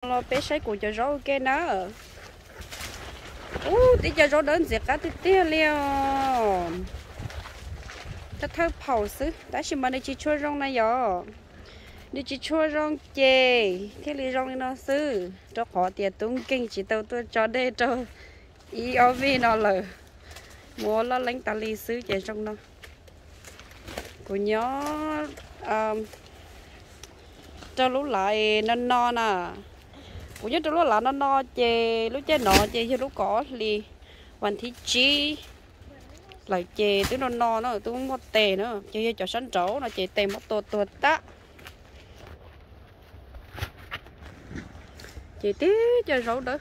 Los peb saib kuv cov zaub ua ke na. Ub, tib co zaub dawb ntxim qab tiag tiag li os. Thawj thawj phaum xwb tab sis mas nws tsis tshua zoo na yom. Nws tsis tshua zoo ces thiaj li zoo li no xwb, rau qhov tias tub nkeeg tsis tau tuaj tso dej rau ib ob vij no lawm. Mus ua loj leeb tas li xwb ces zoo no. Kuv nyob rau lub lav no no na. Kuv nyob rau lub lav no no ces lub caij no ces yog lub kaum ob hlis, vas thib tsib lawm ces twb no no na, twb muaj tes na, ces yog cov sab nraud no ces tes muab tua tuag tag. Ces tib co zaub dawb,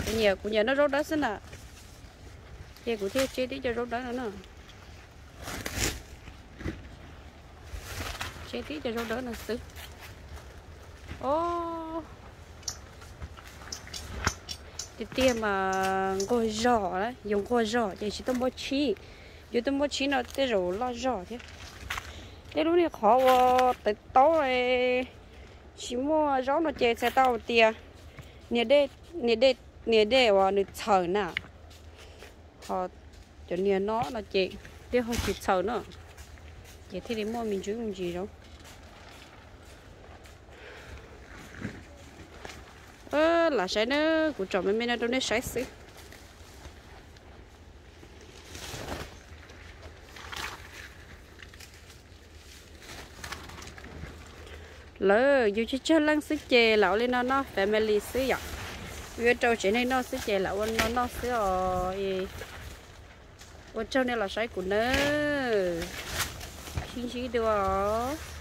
kuv nyiam, kuv nyiam noj zaub dawb xwb na, ces kuv thiaj tseb tib co zaub dawb no na. Tseb tib co zaub dawb no xwb. Os, tiag tiag mas nquag zog, yus nquag zog ces tsis tuaj muab tshib, yus tuaj muab tshib no tej zaum loj zog thiab. Tej lub niag qhov uas tawv taub tsis muaj zaub no ces txhais tau tias niag dej, niag dej uas nws txhaws na, ho cov niag no no ces dej ho tsis txhaws na, ces thiaj li muaj me ntsis me ntsis zaub. Lam saib na, kuv tsom me me no rau nej saib xwb. Lawv yus tsawg tsawg leej xwb ces lam ua li no noj family xwb yom. Yuav rau tsev neeg noj xwb ces lam ua no noj xwb os. Ua tsaug nej los saib kuv nawb. Sib ntsib dua os.